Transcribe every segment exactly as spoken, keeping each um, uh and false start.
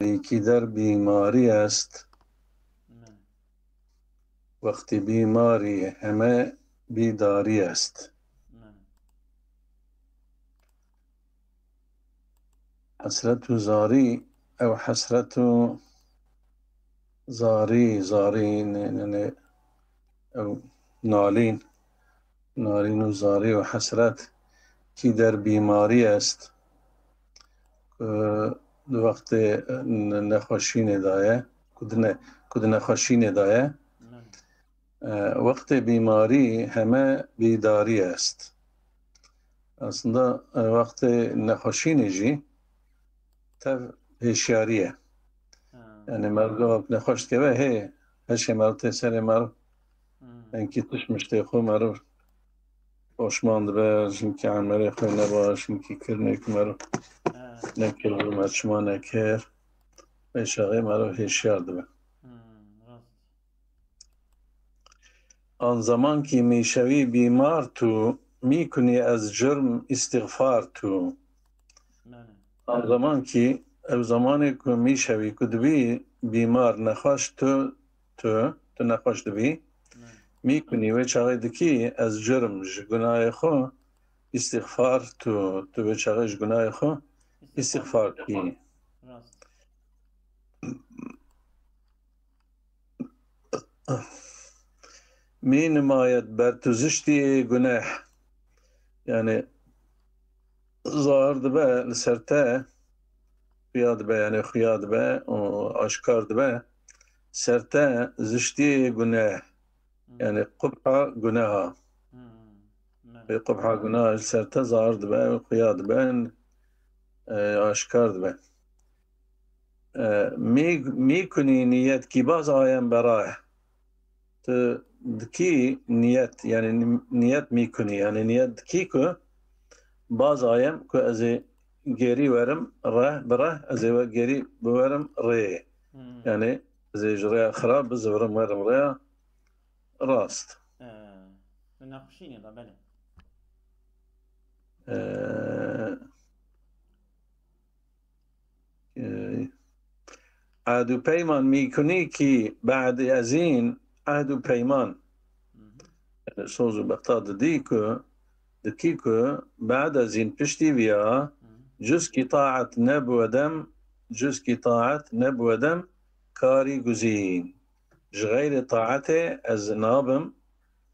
Ki der bîmarî est. Wextê bîmarî heme bîdarî est. Hesret û zarî, ew hesret û zarî, zarî, ne, ne, ne, ew nalîn, nalîn û zarî û hesret, ki der bîmarî est, ku di wextê ne-, nexweşînê de ye, ku di ne-, ku di nexweşînê de ye. E, wextê bîmarî heme bîdarî est. Aslında, e, wextê nexweşînê jî tev hêşyarî ye. Ha. Yani meriv gava nexweş dikeve, hê, heşê meriv tê serê meriv. Hmm. Enkî tişt miştê xwe meriv poşman dibe, jinkî emelê xwe nebaş, jinkî kirinê ku meriv Ha. nekir, merçima nekir. Vê çaxê meriv hêşyar dibe. Hmm, rast. An zaman ki mîşewî bîmar tu, mîkunî ez curm îstîxfar tu. Belê. An zaman ki, ev zamanê ku mîşewî ku dibî bîmar nexweş tu, tu, tu nexweş dibî, Belê. mîkunî wê çaxê dikî ez curm ji gunahê xwe îstîxfar tu, tu wê çaxê ji gunahê xwe îstîxfar dikî. Rast. Mî nimayet ber tu ziştiyê guneh. Yani zahir dibe li ser te, xuya dibe, yani xuya dibe û aşkar dibe. Ser te ziştiyê guneh. Hmm. Yani qubha guneha. Hmm. Belê. Vê qubha guneha ji ser te zahir dibe, xuya dibe, e, aşkar dibe. E, mî, mîkunî niyet ki baz ayem berayeh. Tu dikî niyet, yani ni-, niyet mîkunî, yani niyet dikî ku baz ayem ku ez ê gêrî werim reh, bi reh, ez ê we gêrî biwerim rê. Hmm. Yani ez ê ji rêya xirab bizivirim werim rêya rast. Ee, li nexweşînê de, belê. Ee, Ehd û peyman mîkunî kî bad ezîn ehd û peyman. Hı hı. Soz û bexta didî ku, dikî ku bad ezîn piştî viya, Hı. cuz kî taet nebûedem, cuz kî taet nebûedem karî guzîn. Ji xeyrê taetê ez nabim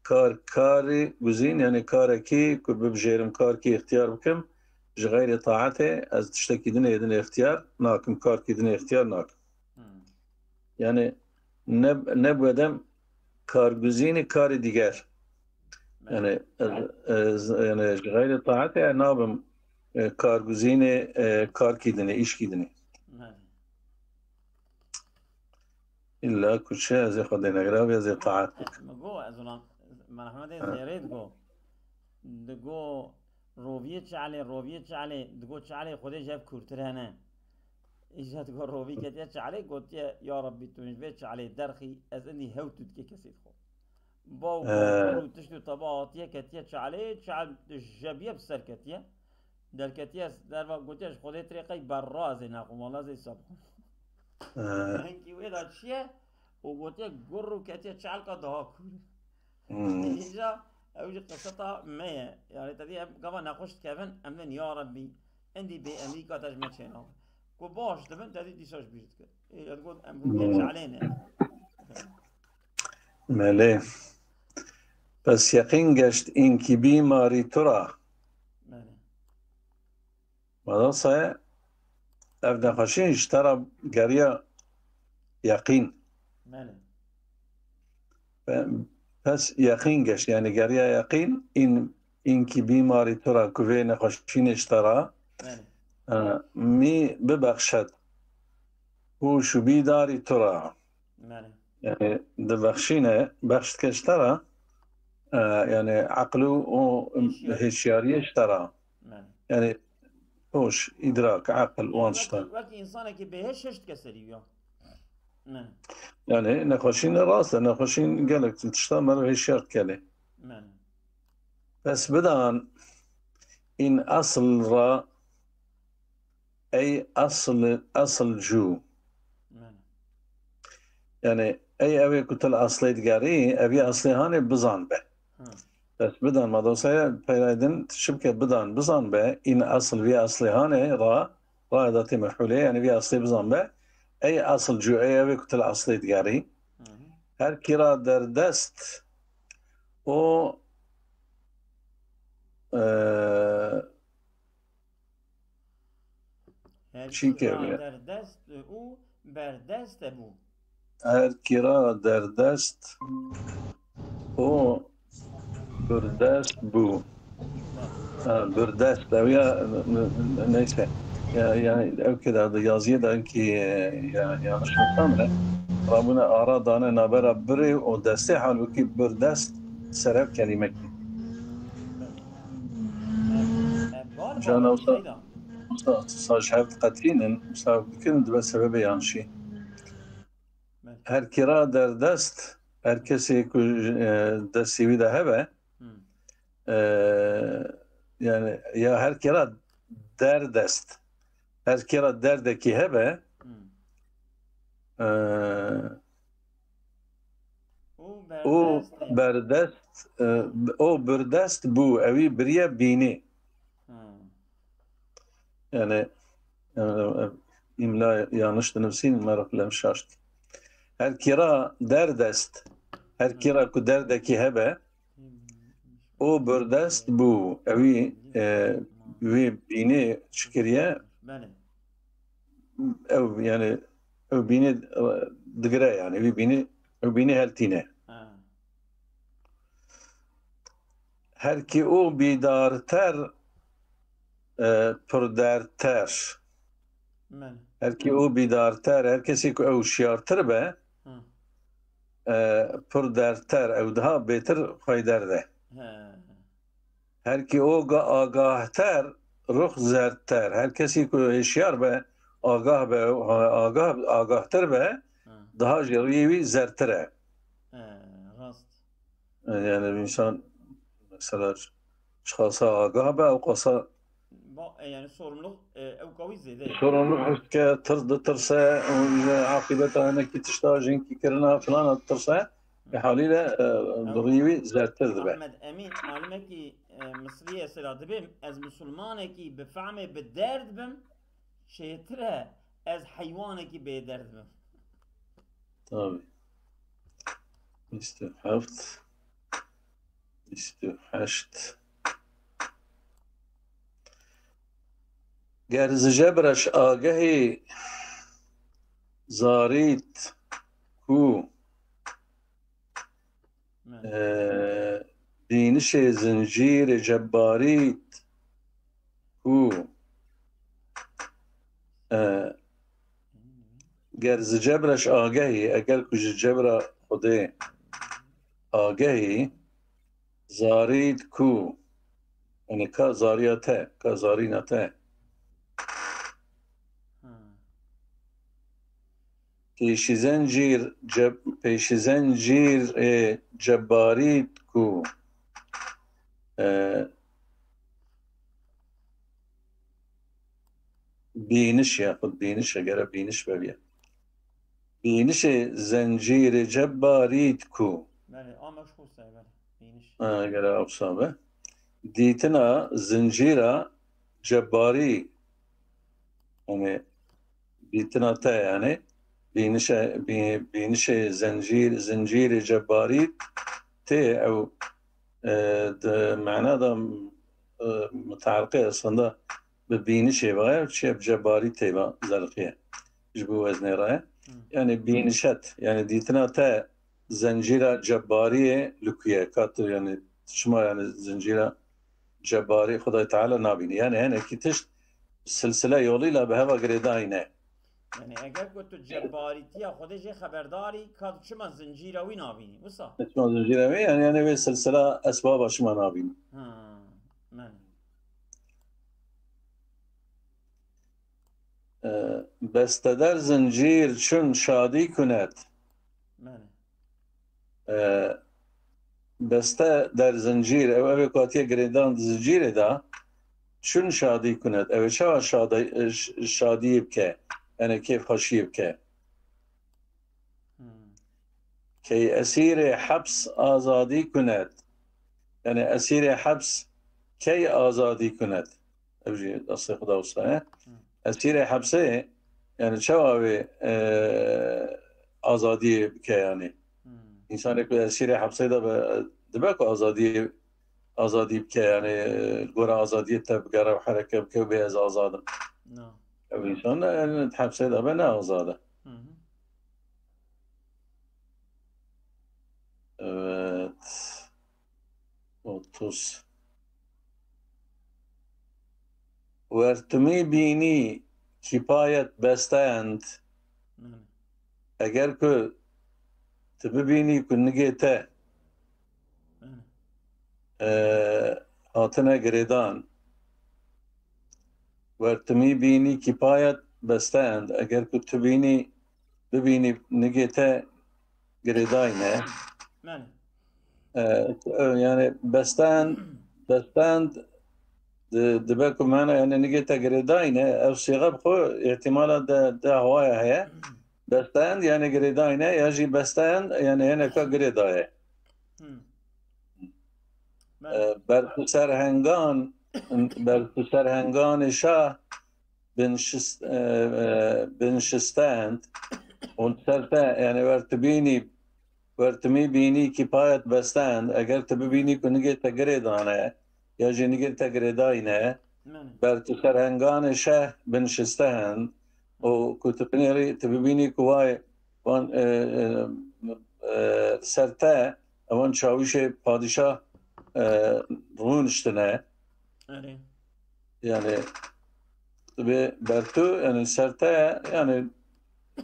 kar, karî guzîn, yani karekî ku bibijêrim, karkî îxtiyar bikim, ji xeyrê taetê ez tiştekî dinê din îxtiyar nakim, karkî dinê îxtiyar nakim. Hmm. Yani ne, nebûedem karguzînê karê diger. Yani, ez, ez, yani ji xeyrê taetê nabim, e, karguzînê, e, karkî dinê, îşkî dinê. Belê. Îlla ku çi ez ê Xwedê negirabiya, ez ê taet bikim. Min got, ez ona, Mela Hemedê Ha. Zêrê digot. Digot, roviyê çelê, roviyê çelê, digot çelê Xwedê ji hev kûrtir hene. Îja digot rovî ketiye çelê, gotiye, ya Rabbî tu min ji vê çelê derxî, ez indî hew tûtkê kesê dixwim. Baw Ee. û tişt û teba hatiye ketiye çelê, çel jebiye bi ser ketiye. Derketiye derva gotiye ji Xwedê tirê qey berra ez ê nexwim, wala ez ê wisa bixwim. Ee. Hinkî wê de çi ye? Û gotiye gur û ketiye çelka daha kûr. Hmm. Îja ew jî qiseta me ye. Yani te dî em gava nexweş dikevin, em dibên ya Rebbî, endî bêemrîka te ji me çênabe. Ku baş dibin, te dî dîsa ji bîr dike. Ê, ez got, em Hmm. rûyê çelê ne. Melê. Pes yeqîn geşt înkî bîmarî tu ra. Melê. Madasayê ev nexweşîn ji te ra geriya yeqîn. Melê. Pe-, pes yeqîn geşt, yani geriya yeqîn, în, înkî bîmarî tu ra ku vê nexweşînê ji te ra, Melê. e, mî bibexşet hûş û bîdarî tu ra. Belê. Yani dibexşîne, bexş dike ji te re, e, yani eql û, û Hêşiyarî. hêşiyariyê ji te re. Belê. Yani hoş, îdrak, eql, wan Wek, tişta. wek insanekî bêhêş hêş dike serî ya. Ne. Yani nexweşîn rast e, nexweşîn gelek tişta meriv hêşiyar dike lê. Belê. Pes bidan în asl ra Ey asl, asl cû. Yani ey ew ê ku tu li eslê digerî, evî eslê hanê bizan be. Bes bidan, ma dosaya peyra din şibke bidan, bizan be, în esl vî eslê hanê ra, ra da tê mef'ulê, yani vî eslê bizan be, ey esl cû, ey ew ê ku tu li eslê digerî. Her kira derdest o, e, Her çi kira kevye? Derdest û berdest e bû. Her kira derdest û berdest bû. Ha, berdest, ew ya, n-, n-, neyse. Ya, ya, ew keda de yaziyê de ki, ya, yanlış nîşan e. Rabûne ara dane nabera birê û destê, halbûkî berdest serev kelîmekî. Can Ewsa. Usta, usta, ji hev diqetînin, usta bikin, dibe sebebê yanlişî. Her kira derdest, her kesê ku, e, destê wî de hebe, e, yani ya her kira derdest, her kira derdekî hebe, e, û berdest, e, û berdest bû, ewî biriye bînî. Yani, e, e, îmla yanlış dinivîsîn, me rexlem şaşt. Her kira derdest, her kira ku derdekî hebe, û berdest bû, ewî, e, wî bînî çi kiriye? Ew, yani, ew bînî, e, digire, yani, wî bînî, ew bînî heltîne. Her ki û bîdarter, e, pirderter. Her ki û bîdarter, her kesî ku ew şiyartir be, e, pirderter, ew daha bêtir xwey derde. Her ki û ga-, agahter, rux zerdter. Her kesî ku hişyar be, agah be, agah, agahtir be, daha jî riyê wî zerdtir e. He, rast. Yani insan mesela çiqasa agah be, ew qasa Ba, e, yani sorumluluk, e, ew kawî zêde ye. Sorumluluk his dike, tirs ditirse, û ji aqîbeta hinekî tişta jinkî kirina filana ditirse, e, haliyle, e, durî wî zerdtir dibe. Ahmed Emîn, alimekî, e, Misrî ye, sera dibê, ez misilmanekî bi fehmê bi derd bim, çêtir e ez heywanekî bêderd bim. Tabii. Bîst û heft. Bîst û heşt. Ger ji cebra ji agehî zarît ku, e, bînişê zincîrê cebbarît ku, e, ger ji cebra ji agehî, eger ku ji cebra Xwedê agehî, zarît ku, yani ka zariya te, ka zarîna te. Pêşî zencîr, ceb-, pêşî zencîrê cebbarît ku, e, bîniş, yaxud bîniş, egere bîniş be bîye. Bînişê zencîrê cebbarît ku. Belê, a meşhûr se, belê. Bîniş. Ha, egere awsa be. Dîtina zincîra cebbarî. Yani, dîtina te yani. Bînişe-, bî-, bînişê zencîr, zincîrê cebbarît tê ew, e, di mena de, e, mutaliqê aslında bi bînişê ve, çi bi cebbarîtê ve zeriqiye. Ji bo weznê re ye. Yani bînişet, yani dîtina te zencîra cebbariyê likuye. Ka tu yani çima yani zincîra cebbarî Xwedayê Teala nabînî. Yani hinekî tişt silsile yolîla bi heva girêdayî ne. Yani eger ku tu cebbarîtiya Xwedê jê xeberdarî, ka tu çima zincîra wî nabînî? Wisa? Çima zincîra wî? Yani, yani vê silsila esbaba çima nabînî? Ha, yani. E, beste der zincîr çün şadî kunet. Belê. E, beste der zincîr, ew, ew ê ku hatiye girêdan di zincîrê de, çün şadî kunet. Ew ê çawa şada-, e, ş-, şadiyê bike, yani kêfxweşiyê bike. Hmm. کەی ئەسیرێ حەبس ئازادی کونێت. یعنی ئەسیرێ حەبس کەی ئازادی کونێت. Ev jî destê Xuda wisa ye. Esîrê hepsê, yani çawa wê, e, azadiyê bike yani? Însanê ku esîrê hepsê de be, dibe ku azadiyê, azadî bike yani, e, li gora azadiyê te bigere û hereke bike û bê ez azad im. Ev însan, yani, hepsê de be ne azad e. Evet. Otuz. Wertimî bînî kîpayet besteyend. Eger ku tu bibînî ku nigê te, e, hatine girêdan, wertimî bînî kîpayet besteyend. Eger ku tu bînî, bibînî nigê te girêdayî ne. Belê. E, e, yani besteyend, besteyend di-, dibe ku mena yani nigê te girêdayî ne, ev sîxe bi xwe îhtimala de, de hawaya heye. Besteyend yani girêdayî ne, ya jî besteyend yani hineka girêdaye. Hmm. E, berpiserhengan, berpiserhenganê şah binşist-, e, e, binşistend û ser te, yani wer tu bînî, wer tu mî bînî kîpayet bestend, eger tu bibînî ku nigê te girê dane, ya jî nigê te girêdayî ne, ber tu serhenganê şeh binşistend û ku tu binêrî, tu bibînî ku vay wan, e, e, e, ser te, ewan çawîşê padîşah, e, rûniştine. Erê. Yani, bi ber tu, yani, ser te, yani,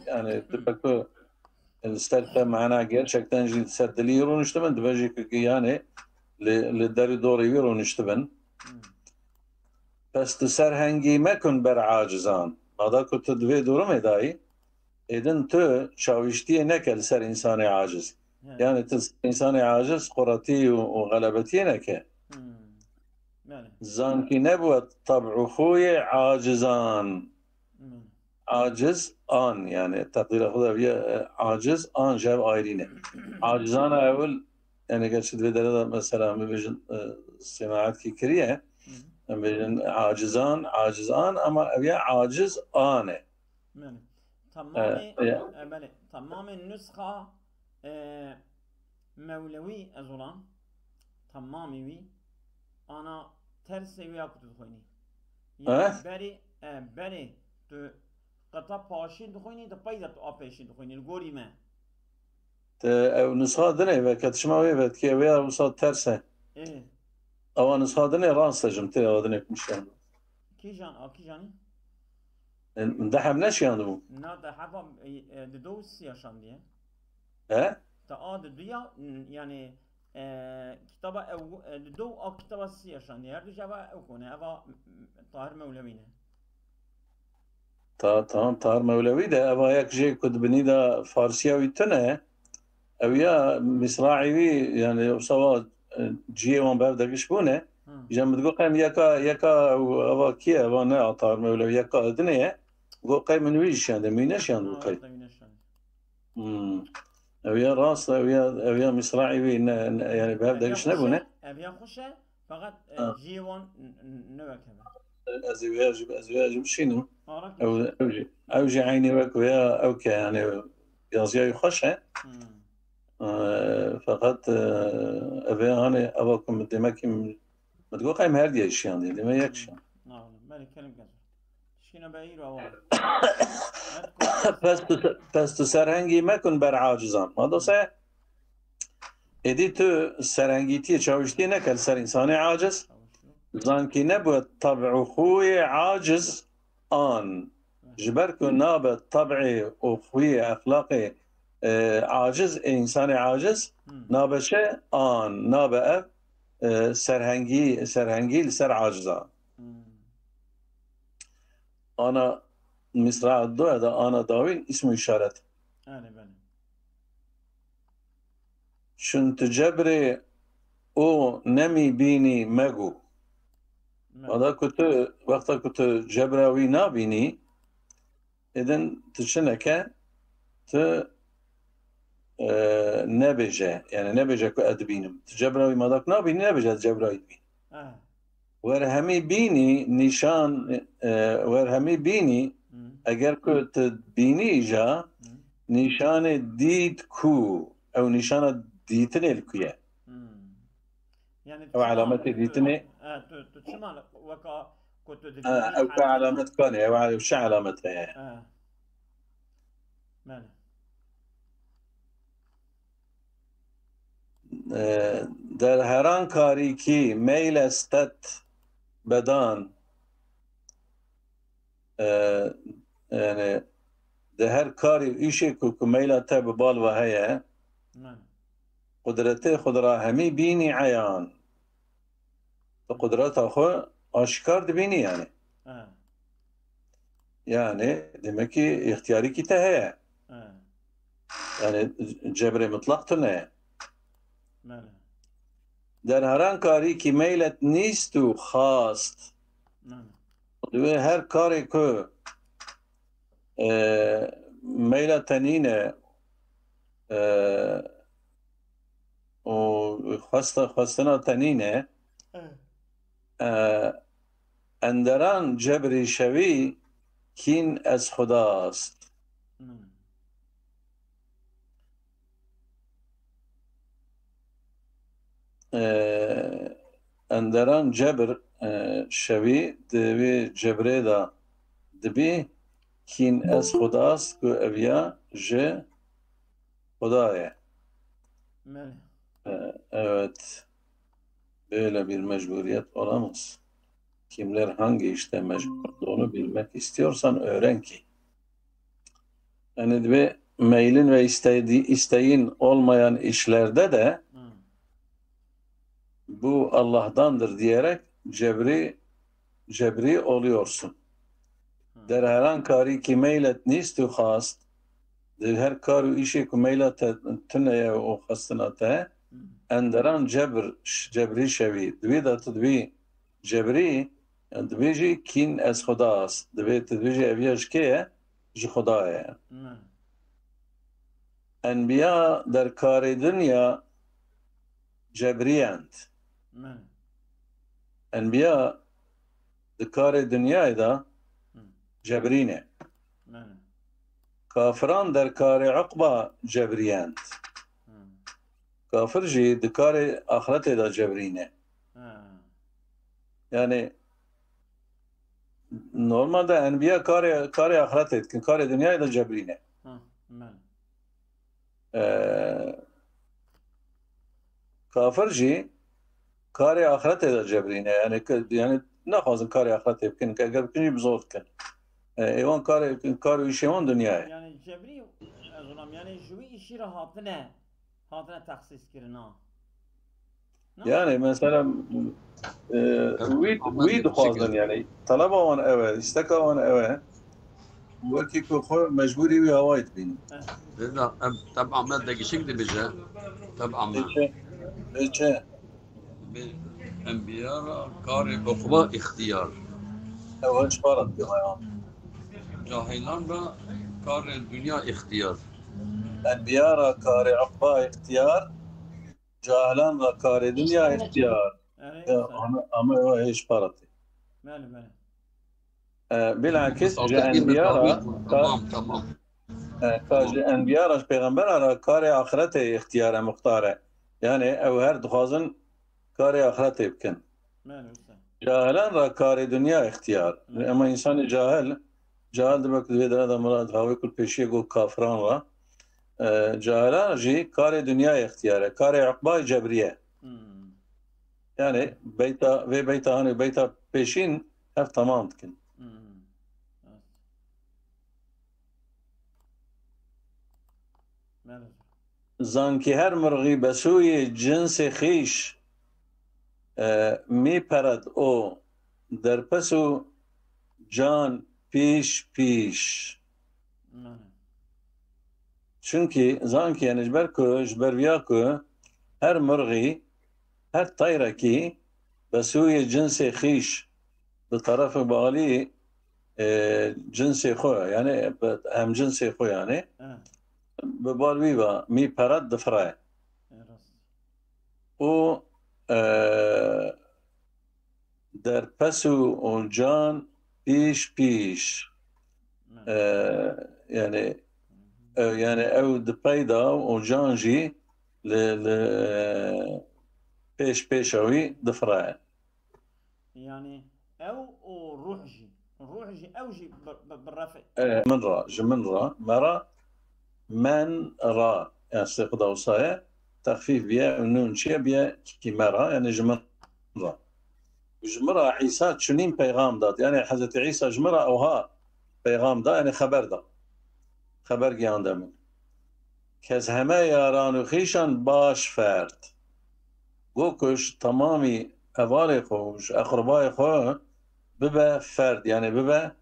yani, tu be ku, yani, ser te mana gerçekten jî ser dilî rûniştibin, dibe jî ku, yani, li, li derî dorê wî rûniştibin. Pes tu serhengî mekun ber acizan. Mada ku tu di vê durumê dayî, êdin tu çawîştiyê neke li ser însanê aciz. Yani tu însanê aciz quretî û, û xelebetiyê neke. Zankî nebûye tab'u xûyê acizan. Aciz an, yani teqdîra xwe de bûye, e, aciz an ji hev ayrî ne. Acizana ewil, yani gerçi di vê dere de mesela em bibêjin, e, sînaetkî kiriye. Em bêjin acizan, aciz an, ama ev ya aciz an e. Belê. Tamamê, e, belê, tamamê nusxa, e, Mewlewî ez olan, tamamî wî, ana tersê wî ya ku tu dixwînî. Yani berê, e, berê tu qeta paşî dixwînî, di pey de tu a pêşî dixwînî, li gorî me. Te ew nusxa dinê ve, ke tu şima wê ve dikê, wê ya wisa ters e. Ê. Ewa nusxa dinê rast e, ji min tê ewa dinê ku min şiyan. Kîjan, a kîjanî? E, min deh heb neşiyandibû. Na, te heva, e, e, di do siya şandiye. He? Te a di duya, n-, yani, e, kitaba ew, e, di do a kitaba siya şandiye. Her du jeva ew kone, eva, m-, m-, Tahir Mewlewî ne. Ta-, tamam, Tahir Mewlewî de eva yek jê ku di binî de farsiya wî tune, ew ya misraî wî, yani, wisa wa, e, ciyê wan bev degiş bûne. Hı. Îja min digot qey yeka, yeka ew, eva kî ye? Eva ne a Tahir Mewlewî, yeka dinê ye. Got qey min wî jî şiyandê, min wî neşiyandibû qey. Hmm. Ew ya rast, ew ya, ev ya misraî wî ne, ne, yani bev degiş nebûne. Ev ya xweş e, feqet, e, Ha. Ciyê wan n-, n-, ne wek hev e. Ez ê vêya jî, ez ê vêya jî bişînim. Ew, ew jî, ew jî eynî wek vêya ew ke, yani, yaziyayî xweş e. Hmm. E, feqet, e, ev ê hanê, eva ku min demekî min, min digot, em her diye şiyandê, deme yek şiyan. Na, oğlum, beni kelim gezer. Şkîna be îro awa. Pes tu, pes tu serhengî mekun ber acizan. Ma dose, êdî tu serhengîtiyê çawiştiyê neke li ser însanê aciz. Zankî nebûye tab'u xûyê aciz an. Ji ber ku nabe tab'ê û xûyê exlaqê, e, aciz, ê însanê aciz, Hmm. nabe çi? An, nabe ev, e, serhengî, serhengî li ser aciza. Hmm. Ana misra doya da ana dawîn îsm û îşaret. Erê, belê. Çun tu cebrê û nemî bînî megû. Belê. Wada ku tu, wexta ku tu cebra wî nabînî, êdin tu çi neke, tu, e, nebêje. Yani nebêje ku ez dibînim. Tu cebra wî mada ku nabînî, nebêje ez cebra wî dibînim. Ha. Wer hemî bînî nîşan, e, wer hemî bînî, Hmm. eger ku tu bînî îja, Hmm. nîşanê dît ku, ew nîşana dîtinê li ku ye? Hmm. Yani Ew çima, alametê tu, dîtinê. e, tu, tu çima weka ku tu Ha, dibînî ew ka hemî alamet kanê, ew ale-, çi alamet heye? Ha. Belê. E, der heran karîkî meyle stet bedan, e, yani di her karî û îşê ku, ku meyla te bi bal ve heye, Belê. qudretê xwe di ra hemî bînî eyan. Tu qudreta xwe aşikar dibînî yani. Ha. Yani demek ki îxtiyarîkî te heye. Ha. Yani cebrê mutlaq tune. Belê. Der heran karî ki meylet nîst û xast. Belê. Divê her karê ku, e, meyla te nîne, e, û xwesta, xwestina te nîne, Evet. e, enderan cebrî şevî kîn ez Xuda ast. Hmm. E, enderan cebir, e, şevî di wê cebrê de dibî kîn ez Xuda ast ku ev ya ji Xuda ye. Belê. E, evet. Böyle bir mecburiyet olamaz. Kimler hangi işte mecbur olduğunu bilmek istiyorsan öğren ki. Yani divê meylin ve istedi-, isteğin olmayan işlerde de Hmm. bu Allah'tandır diyerek cebri, cebri oluyorsun. Hmm. Der heran karî ki meylet nîst û xast, di her kar û îşê ku meyla te tune ye û xwestina te, Hmm. enderan cebr, cebrî şevî. Divê de tu dibî cebrî, yani dibêjî kîn ez Xuda ast. Divê tu dibêjî ev ya ji kê ye? Ji Xuda ye. Hmm. Enbiya der karê dinya cebriyend. Hmm. Enbiya di karê dinyayê de Hmm. cebrîne. Hmm. Kafiran der karê uqba cebriyend. Hmm. Kafir jî di karê axretê de cebrîne. Hmm. Yani normalde enbiya karê, karê axretê dikin, karê dinyayê de cebrîne. Hmm. Hmm. E, kafir jî karê axretê de cebrîne. Yani ke-, yani naxwazin karê axretê bikin. Eger bikin jî bi zor dikin. E, ê wan karê, kar û îşê wan dinya ye. Yani cebrî, ez zanim, yani ji wî îşî re hatine, hatine texsîs kirin ha. Yani mesela, e, wî, wî dixwazin yani. Taleba wan ew e, îsteka wan ew e. Wekî ku xwe mecbûrî wî awayî dibînin. Lêna em teb'a me degişik dibêje. Teb'a me. Bêçe, bêçe. Bi enbiya ra karê uqba îxtiyar. Ew hiç para dibî hayvan. Cahilan ra karê dinya îxtiyar. Enbiya ra karê uqba îxtiyar. Cahilan ra karê dinya îxtiyar. Evet. Ya, ama, ama ew hêj paratê. Belê, belê. E, bilakis ji enbiya ra ka-, Tamam, tamam. E, ka ji enbiya ra, ji pêxembera ra karê axretê îxtiyar e, muxtar e. Yani ew her dixwazin karê axretê bikin. Belê, wisa. Cahilan ra karê dinya îxtiyar. Belê. Ema însanê cahil, cahil dibe ku divê dera de mira di havê ku pêşiyê got kafiran ra. E, cahilan jî karê dinya îxtiyar e. Karê uqba cebrî ye. Hmm. Yani beyta, vê beyta hanê beyta pêşîn hev tamam dikin. Hmm. Evet. Belê. Zankî her mirxî besûyê cinsê xîş, e, mî peret o derpes û can pîş pîş. Belê. Çunkî zankî, yani ji ber ku, ji ber viya ku her mirxî, her tayrekî besûyê cinsê xîş bi terefê balî, e, cinsê xwe, yani bi hemcinsê xwe yani. Evet. bi bal wî ve mî peret difire. Ê rast. Û, e, derpes û, û can pîş pîş. E, yani, e, yani ew di peyda û can jî li, li pêş pêşa wî difire. Yani ew û ruh jî. Ruh jî, ew jî bi, bi, bi refê. E, min ra, ji min ra, me ra, men ra. Yani sê xwe da wisa ye, texfîf biye û nûn çiye biye, kî me ra, yani ji min ra. Ji min ra Îsa çunîn peyxam dat. Yani Hezretî Îsa ji min ra oha peyxam da, yani xeber da. Xeber giyande min. Kes heme yaran û xîşan baş ferd. Go ku ji temamî hevalê xwe û ji eqribayê xwe bibe ferd, yani bibe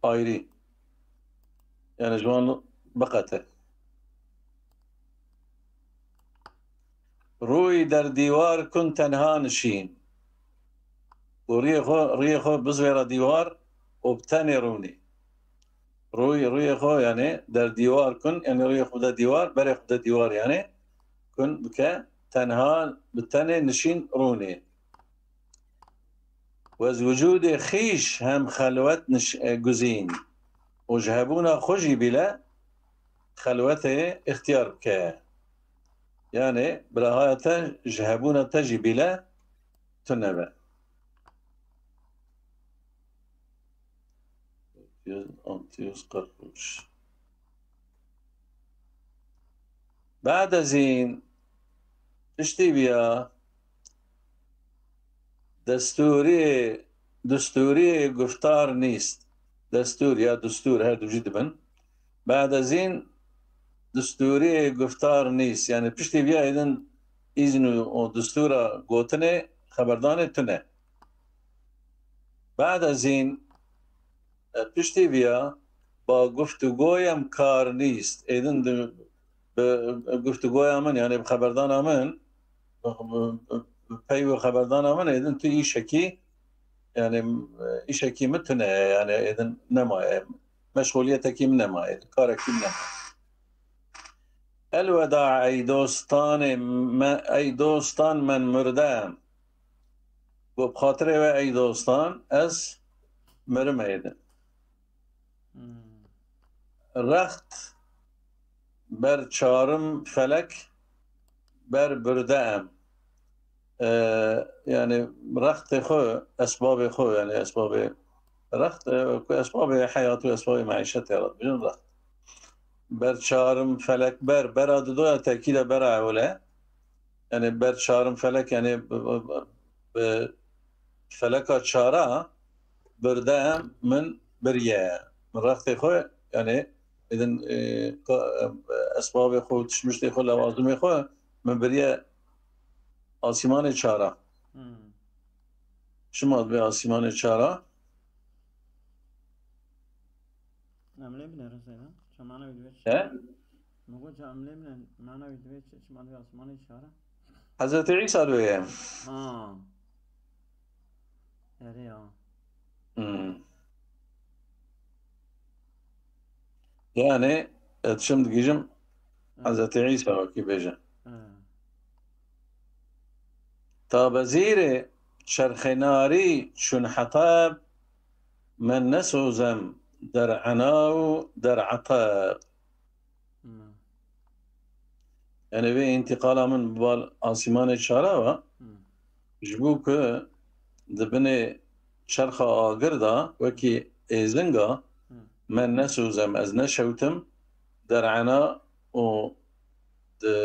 ayrî. Yani ji wan biqete. Rûyî der dîwar kun tenha nişîn. Û riyê xwe, riyê xwe bizvêre dîwar û bi tenê rûnê. Rûyî, riyê xwe yani der dîwar kun, yani riyê xwe de dîwar, berê xwe de dîwar yani kun bike, tenha bi tenê nişîn rûnê. Wez wicûdê xîş hem xelwet niş-, e, guzîn. Û ji hebûna xwe jî bîle xelwetê ixtiyar bike. Yani birahaya te ji hebûna te jî bîle tune be. Altı yüz kırk üç. Ba'dezîn, piştî viya, destûrî, dustûrî guftar nîst. Destûr ya dustûr her du jî dibin. Ba'dezîn dustûrî guftar nîst. Yani piştî viya êdin îzn û, û dustûra gotinê, xeberdanê tune. Ba'dezîn, e, piştî viya ba guftûgoyem kar nîst. Êdin di, bi, bi guftûgoya min, yani bi xeberdana min, bi, bi, bi pey û xeberdana min, êdin tu îşekî, yani, e, îşekî min tune ye, yani êdin nemaye, meşxûliyetekî min nemaye, êdin karekî min nemaye. Elweda ey dostanê me, ey dostan men murde em. Go bi xatirê we ey dostan, ez mirim êdin. Hmm. Rext ber çarim felek ber burde em. E, yani rextê xwe, esbabê xwe, yani esbabê rext, e, ku esbabê heyat û esbabê meîşetê re dibêjin rext. Ber çarim felek ber, bera didoya tekîda bera ewle. Yani ber çarim felek, yani bi, bi, bi feleka çara birde min biriye. Min rextê xwe, yani êdin, e, ka, e, esbabê xwe, tişmiştê xwe, lewazimê xwe min biriye asîmanê çara. Hmm. Çima dibe asîmanê çara? Em lê binêrin Seyda. Çemana wî divê çi? He? Min got, em lê binêrin, mana wî divê çi? Çima divê asîmanê çara? Hezretî Îsa divê ye. Ha. Erê ya. Hmm. Yani, e, çim digihîjim, Hezretî Îsa wekî bêje. Ta bezîrê çerxê narî çûn hetab, men nesozem der ena û der etab. Hmm. Yani vê întîqala min bi bal asîmanê çara ve, Hmm. ji bo ku di binê çerxa agir de wekî êzinga Hmm. me nesozem, ez neşewtim derena û di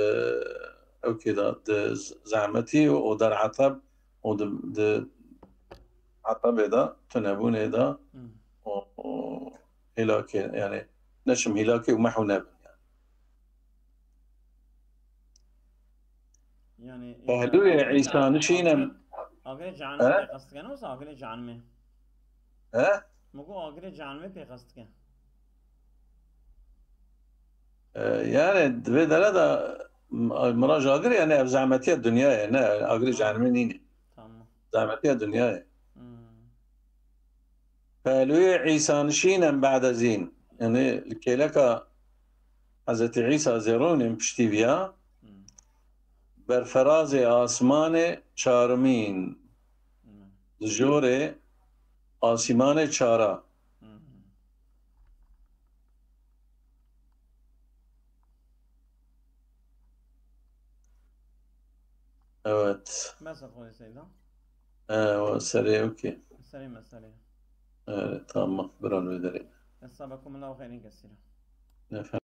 ewkê de di zehmetî û der eteb û di, di etebê de, tunebûnê de Hmm. û, û hêlakê, yani neçim hêlakê û mehw nebin yani. Yani Pehlûyê Îsa nişîne. Agirê cehennemê He? pêxas dike, ne wisa agirê cehennemê? He? Min got agirê cehennemê pêxas dike. E, yani di vê dere de m-, miraj agir yani ev zehmetiya dinyayê, ne agirê cehennemê nîne. Tamam. Zehmetiya dinyayê. Hmm. Pehlûyê Îsa nişîn em ba'dezîn. Yani li kêleka Hezretî Îsa zêronên piştî viya, berferazê asmanê çarimîn, di jorê asîmanê çara. Evet. Mesa xwe Seyda. Ee, o serê okey. Serê meselê. Evet, tamam. Bira li derê. Hesaba kumula û xeyrên kesîra. Efendim.